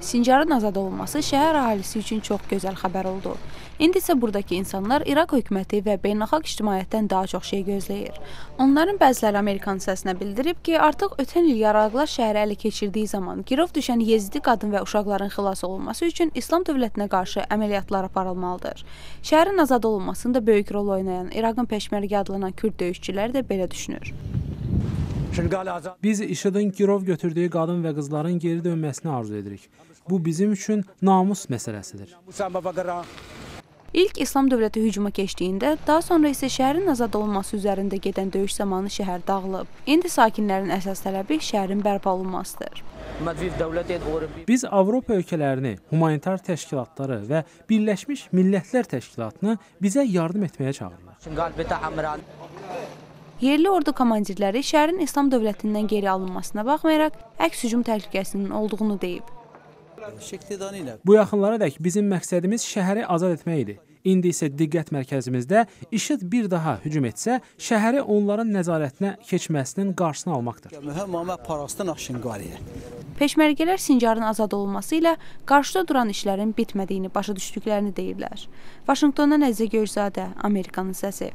Sincarın azad olunması şəhər əhalisi üçün çox gözəl xəbər oldu. İndi isə buradakı insanlar İraq hökuməti və beynəlxalq ictimaiyyətdən daha çox şey gözləyir. Onların bəziləri Amerikan səsinə bildirib ki, artıq ötən il yaraqlar şəhəri ələ keçirdiyi zaman girov düşən yezidi qadın və uşaqların xilas olunması üçün İslam dövlətinə qarşı əməliyyatlar aparılmalıdır. Şəhərin azad olunmasında böyük rol oynayan İraqın peşmərgə adlanan Kürd döyüşçüləri də belə düşünür. Biz IŞİD-in girov götürdüyü qadın və qızların geri dönməsini arzu edirik. Bu bizim üçün namus məsələsidir. İlk İslam dövləti hücuma keçdiyində, daha sonra isə şəhərin azad olunması üzərində gedən döyüş zamanı şəhər dağılıb. İndi sakinlərin əsas tələbi şəhərin bərpa olunmasıdır. Biz Avropa ölkələrini, humanitar təşkilatları və Birləşmiş Millətlər Təşkilatını bizə yardım etməyə çağırırlar. Yerli ordu komandirləri şəhərin İslam dövlətindən geri alınmasına baxmayaraq, əks hücum təhlükəsinin olduğunu deyib. Bu yaxınlara dək bizim məqsədimiz şəhəri azad etmək idi. İndi isə diqqət mərkəzimizdə IŞİD bir daha hücum etsə, şəhəri onların nəzarətinə keçməsinin qarşısını almaqdır. Peşmərgələr Sincarın azad olunması ilə qarşıda duran işlərin bitmədiyini başa düşdüklərini deyirlər. Vaşinqtondan Əzizə Göyzadə, Amerikanın səsi.